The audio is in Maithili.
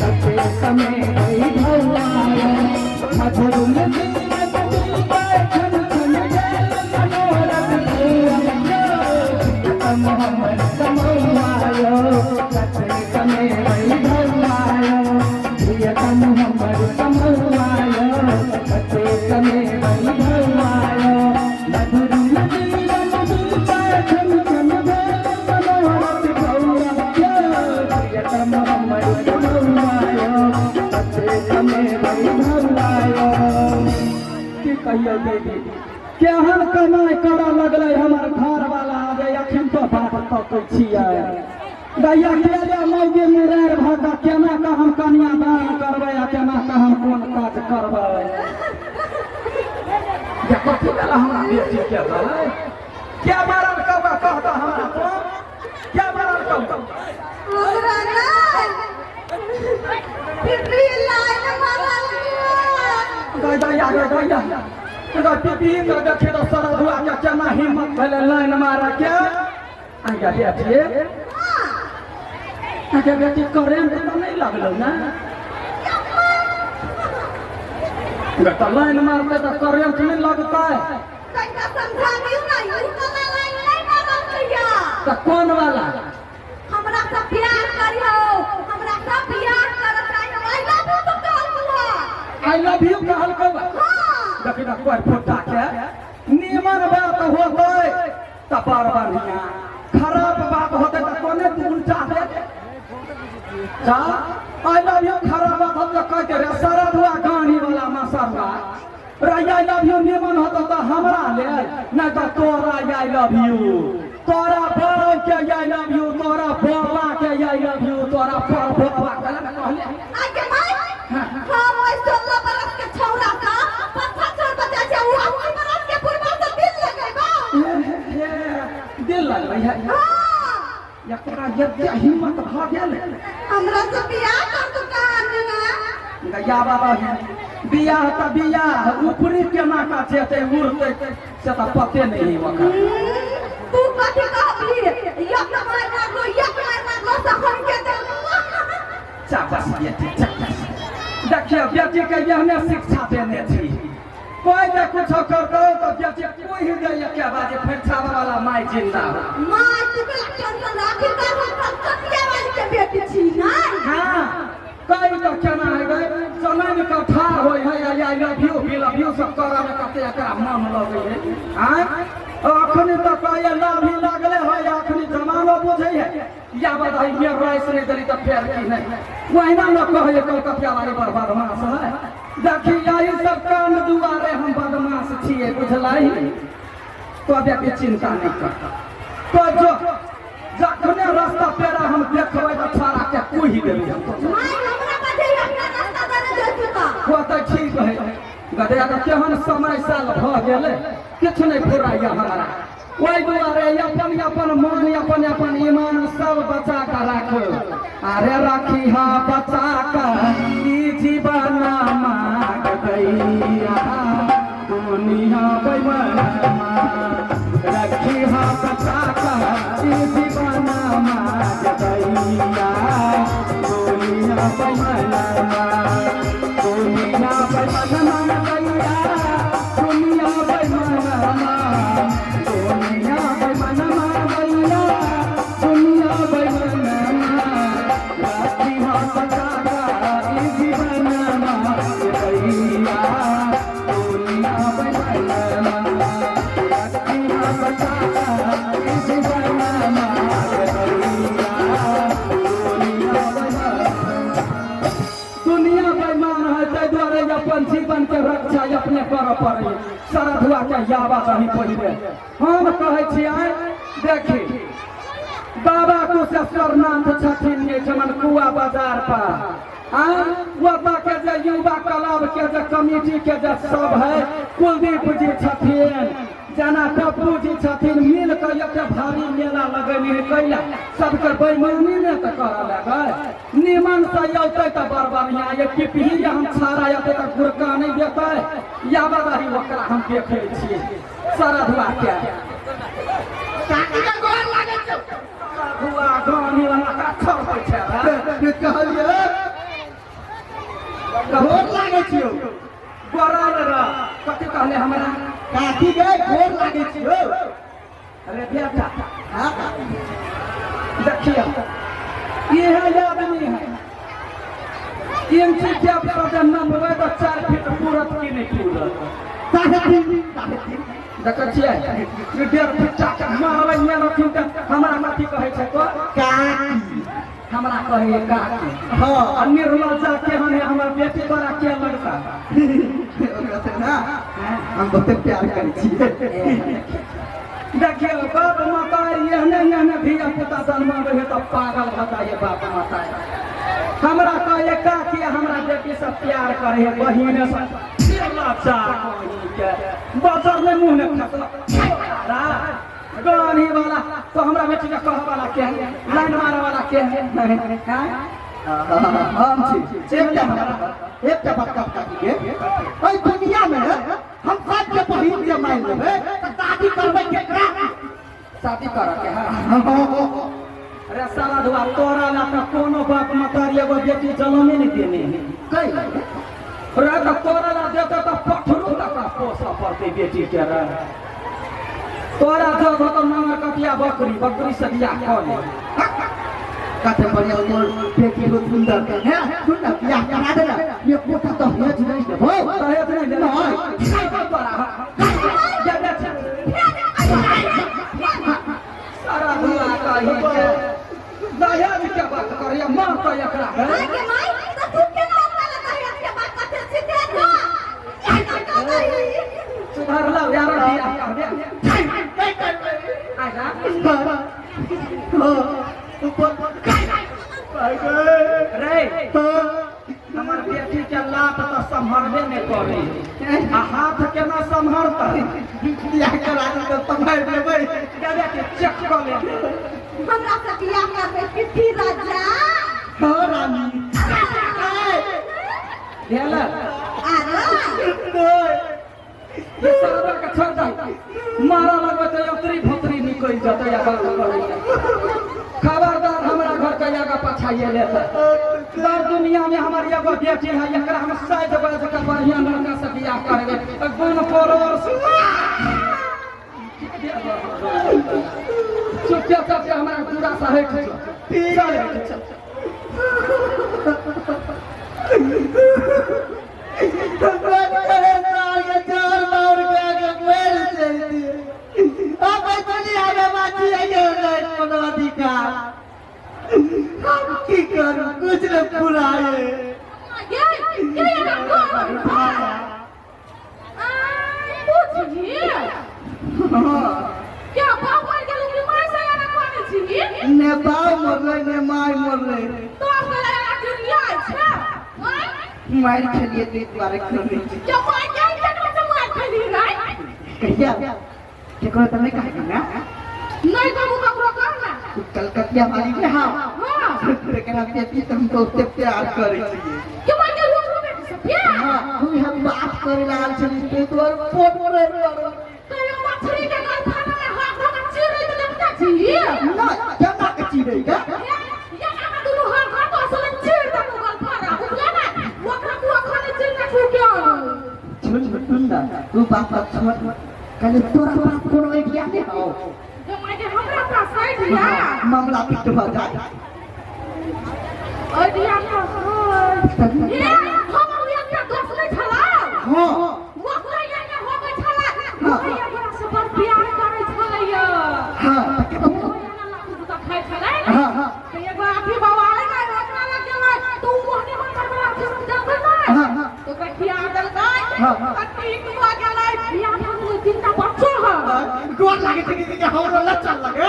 कते समय वैभवायो मधुर जीवन बीतै छन छन भेल मनोरथ बौआ प्रियतम हमर कमौआयो कते समय वैभवायो प्रियतम हमर कमौआयो कते समय वैभवायो मधुर जीवन बीतै छन छन भेल मनोरथ बौआ प्रियतम हमर कमौआयो कते समय वैभवायो। की कहियो दीदी, केहन कमाइ करऽ लगलै हमर घरवाला जे अखन तो बाट तकै छियै। दैया के जे मौगी मुरैर भऽ कऽ केना कऽ हम कन्यादान करबै आ केना कऽ हम कोन काज करबै? जे कथी भेल हमरा बेटी के गलै? के मारल कौआ कह दऽ हमरा तो, के मारल कौआ? हमरा नहि, पिपरी लाइन मारल। गै दैया, गै दैया, गै पिपी के देखी तऽ सरधुआ के केना हिम्मत भेलै लाइन मारऽ के? आगे बेटी, आगे बेटी, करेंट तऽ नहि लगलौ ने? गै तऽ लाइन मारतै तऽ करेंट नहि लगतै? कनिका समझा दियौ ने, ई वाला लाइन नहि मारल कहिया। तऽ कोन वाला? हमरा से प्यार करियो, हमरा से बियाह करऽ चाही। I love you तो कहलकौ। I love you कहलकौ? हां। देखी तऽ कोइ फुटा के नीमन बात होतै तऽ बड़ बढ़िया, खराब बात होतै तऽ कोने तू उल्टा दे जा। I love you खराब बात होतै तऽ कहते रे सरधुआ गानी वाला मसरुआ रे, I love you नीमन होतौ तऽ हमरा लेल, नहि तऽ तोरा I love you, तोरा बड़ो के I love you, तोरा बाबा के I love you, तोरा पर बाबा के कहले। आगे माय, हम ओइ 16 बरस के छौड़ा का पत्थर छोड़ बचा छै, उ 80 बरस के बुढ़बा से दिल लगेबा? दिल लगबै है? हाँ। एकरा एते हिम्मत भऽ गेल? हमरा से बियाह कर तू कहानी ना। गैया बाबा, बियाह तऽ बियाह, ऊपरी केना का जेतै उड़तै से तऽ पते नहि है ओकर। तू कथी कहबी? एक मार मारलो, एक मार मारलो से हम के देलको। चाबस बेटी, चाबस। देखियौ, बेटी के एहने शिक्षा देने छी, कोई जे कुछो करतौ तऽ बेटी कोई ही दैया के बाजे फरिछाबै वाला माय जिंदा हो। माय, तू के टेंशन, आखिरकार हम कलकतिया वाली के बेटी छी ना। हाँ, कहि तऽ केना है गै, चनैन के ठाढ़ होइ है आ I love you we love you सब करऽ मे कते एकरा मन लगै है। आँय, अखनी तऽ कहैया लव you लागले है, अखनी जमानो बुझै है। या बताई मेर राइस नहीं देली तऽ फेर की नहीं, वहिना लोग कहैया कलकतिया वाली बड़ बदमाश है। देखी, यही सब कांड दुआरे हम बदमाश छियै, बुझलही? तो बेटी चिंता नहीं कर, तो जो जखने रास्ता पेरा हम देखबै तऽ छाड़ा के कुहि देबै हम तो। माय, हमरा बजे अपना रास्ता दने जैतू का। वो तऽ ठीक है गधेरा के, केहन समय साल भऽ गेलै, किछु नहि फुराइया हमरा। ओहि दुआरे अपन अपन मन, अपन अपन ईमान सब बचा कऽ राखू। अरे राखी हा बचा कऽ ई जीवन माग दैया, दुनिया बेईमानमा। रखी हा बचा कऽ ई जीवन माग दैया, दुनिया बेईमानमा, दुनिया बेईमानमा दैया, दुनिया बेईमानमा, दुनिया बेईमानमा दैया, दुनिया बेईमानमा। राखी हा बचा कऽ ई जीवन माग दैया, दुनिया बेईमानमा। राखी हा बचा कऽ ई जीवन माग दैया, दुनिया बेईमानमा। दुनिया बेईमान है, ताहि दुआरे अपन जीवन के रक्षा अपने करऽ पड़ै। सरधुआ के यावा रही पहिले हम कहै छियै, देखी, बाबा कुशेश्वर नाथ छथिन एहिठमन कुआ बाजार पर आँ, ओतऽ के जे युवा क्लब के जे कमिटी के जे सब है, कुलदीप जी छथिन, जेना पप्पू जी छथिन, मिल कऽ एते भारी मेला लगेने है। कैला सबके बेईमानी ने तऽ करऽ लगै? निमन से औतै तऽ बड़ बढ़िया। ये पिपही जे हम छाड़ा एतै तऽ गुड़का नहि देतै। या बदाही ओकरा हम देखै छियै सरधुआ के। काकी के गोर लागै छौ। सरधुआ गानी वाला का छोड़ छै। के कहलियै? लागै छियौ अरे बेटा हाँ देखियो ये है आदमी है इंची टेप पर जब नपबै तऽ 4 फीट पूरत कि नहि पूरत? 3.5, 3.5। देखै छियै ई 1.5 फीट चाचा मारबै ने रहथिन तऽ हमरा कथी कहै छै तो? काकी। हमरा कहै है काकी। हाँ। आ निर्लज्जा केहन है हमर बेटी तोरा के लगता? ओकरा से ना हम बहुते प्यार करै छियै। देखियौ बाप माता एहने एहने धिया पुता जन्माबै है तऽ पागल भऽ जाइए बाप माता। हमरा कहै काकी हमरा बेटी से प्यार करे है बहिने से। निर्लज्जा कहीं के बजर ने मुँह ने खसल गानी वाला तो हमरा बेटी के कह वाला के है, लाइन मारे वाला के है? हैं? हम छी। एकटा एकटा बात कहब काकी के, एहि दुनिया में हम सबके बहिन जे मान लेबै तऽ शादी करबै केकरा? शादी करऽ के है? अरे साला धुआ तोरा ला तऽ कोनो बाप मतारी एगो बेटी जनमे नहि देने है। कै रे तऽ तोरा ला देते तऽ पठरू तक पोसऽ पड़तै बेटी के। रे तोरा जब होतो नांगर कटिया बकरी बकरी से बियाह कऽ ले। कते बढ़िया मोर बेटी हो सुंदर है। सुन ना, बियाह करा दे ना। ये पोता तो हेज नहीं देबो। दहेज नहि देबै? नहीं। तोरा जा जा जा। सारा धुआ कही के दहेज के बात करिया माँ तो एकरा है। माय के माय तऽ तू केना हमरा लग दहेज के बात कथी छी दे ना एना कह दही। सुधरला यार बियाह कर दे। नहीं करबै। आजा। हाँ, ऊपर रे हमर बेटी के लात तऽ सम्हरबे नहि करे आ हाथ केना सम्हरतै? बियाह करा दे तऽ सम्हारि लेबै। जा बेटी चेक कऽ ले। हमरा से बियाह करबै पृथ्वी राजा? हाँ रानी। भेल। आरो ई सरवा के छोड़ दे, मारा लगबै तऽ अतरी भोतरी निकलि जेतै आ बात करैया। खबरदार हमरा घर के आगा पाछा एले तऽ दर दुनिया में हमर एगो बेटी है, एकरा हम साइड बाज के बढ़िया लड़का से बियाह करबै तऽ गुण परोर चुपचाप चुपचाप हमरा पूरा से हटि जो। चल बेटी चल। हम की करू? कुछ न पुराए। ये ये एना कर तू छी क्या बाप मर गेल कि माय से एना करै छी? ने बाप मरलै ने माय मरलै। तो करै एना दुनिया छै माय। मारि खेलिए ताहि दुआरे करै छी। क्या माय के केकरा से मार खेली रे? कहिया केकरो तऽ नहि कहबी ना? नहीं कहू ककरो, कह ना। तू कलकतिया वाली ने? हाँ। हाँ। तेकरा बेटी से हम बहुते प्यार करै छियै। के माय के रोज बेटी से प्यार? हाँ, हम बात करे लागल छली ताहि दुआरे फोन पर कहियो मछली के गलफाना में हाथ धऽ के चिरै तऽ देखने छी? ना, केना के चिरै गे? ये अहाँ दुनू हाथ हाथ असल चिर देलहुँ गलफाना, बुझले ने? ओकरा तू अखन चिरने छू के सुन सुन ना, तू बात बात छोड़, कहले तोरा पास कोनो आइडिया नहीं हो? जे माय के हमरा पास आइडिया? मामला फिट भऽ जाए। आइडिया तऽ है। ये हमर एकटा दोस्त नहि छला? हाँ। ओकरा ये हो गई छला, ओकरा हमरा से बड़ प्यार करै छलैया। हाँ। ओ एना लातू जूता खाइ छलै। हाँ हाँ। तऽ एगो अथी बाबा आइ ने ओकरा लग गेलै तऽ ओ मोहनी मंत्र वाला अथी सब देलकै ने। हाँ हाँ। तऽ ओकरा खिया देलकै। हाँ, हाँ। तऽ ठीक भऽ गेलै, बियाह भऽ गेलै, तीनटा बच्चो है। गोर लागे छै दीदी के, हमरो लच्चा लगे।